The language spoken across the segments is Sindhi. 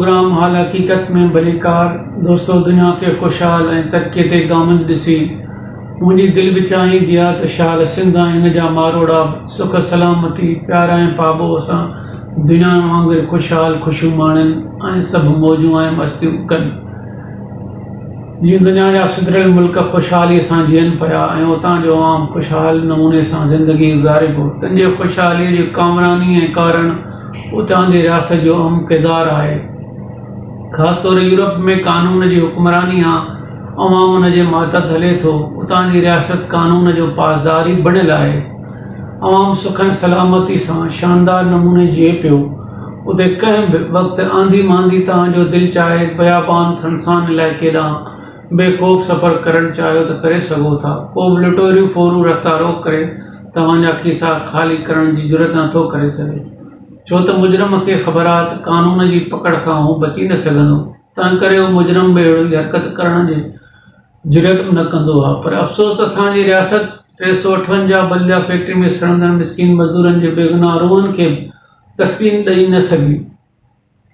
پروگرام حال حقيقت ۾ ڀليڪار دوستو دنيا کي خوشحال ۽ ترقي تي گامزن ڏسي منهنجي دل به چاهيندي آ ته شال سنڌ ۽ هن جا ماروئڙا به سک سلامتي، پيار ۽ پاٻوهه سان دنيا وانگر خوشحال خوشيون ماڻين ۽ سڀ موجون ۽ مستيون ڪن. جيئن دنيا جا سڌريل ملڪ خوشحالي سان جيئن پيا ۽ اتان جو عوام خوشحال نموني سان زندگي گذاري پيو تن جي خوشحالي جي ڪامراني ۽ ڪارڻ اتان جي رياست جو اهم ڪردار آهي. خاص طور يورپ ۾ قانون جي حڪمراني آ، عوام ان جي ماتحت هلي ٿو. اتان جي رياست قانون جو پاسدار ئي بڻيل آهي. عوام سک ۽ سلامتي سان شاندار نموني جيئي پيو. اتي ڪنهن به وقت آنڌي مانڌي توهان جو دل چاهي بيابان سنسان علائقي ڏانهن بي خوف سفر ڪرڻ چاهيو ته ڪري سگهو ٿا. ڪو به لٽوريون ڦورو رستا روڪ ڪري توهان جا کيسا خالي ڪرڻ جي جرئت نٿو ڪري سگهي. ڇو ته مجرم کي خبر آ ته قانون جي پڪڙ کان هو بچي نه سگهندو، تنهنڪري هو مجرم به اهڙي حرڪت ڪرڻ جي جرئت به نه ڪندو آ. پر افسوس اسان جي رياست 358 بلديا فيڪٽري ۾ سڙندڙ مسڪين مزدورن جي بيگناهه روحن کي به تسڪين ڏئي نه سگهي.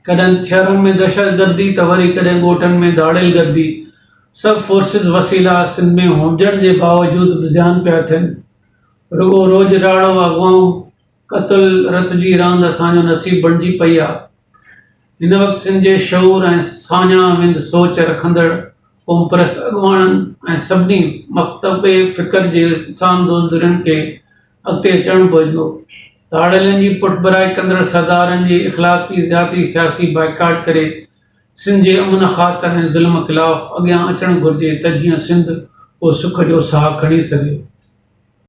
ڪڏهن شهرن ۾ دهشتگردي ته وري ڪڏهن ڳوٺن ۾ ڌاڙيل گردي، سڀ فورسز وسيلا سنڌ ۾ هجڻ جي باوجود به زيان پيا ٿين. رڳو روڄ راڙو، اغوائون، قتل، رت جي راند اسان جو نصيب بڻجي پئي آ. هن وقت سنڌ جي شعور ۽ ساڃاهه وند سوچ رکندڙ قومپرست اڳواڻن ۽ سڀني مڪتب فڪر جي انسان دوست ڌرين کي اڳتي اچڻ پوندو. ڌاڙيلن جي پٺڀرائي ڪندڙ سردارن جي اخلاقي، ذاتي، سياسي بائيڪاٽ ڪري سنڌ جي امن خاطر ۽ ظلم خلاف اڳيان اچڻ گهرجي ته جيئن سنڌ ڪو سک جو ساهه کڻي سگهي.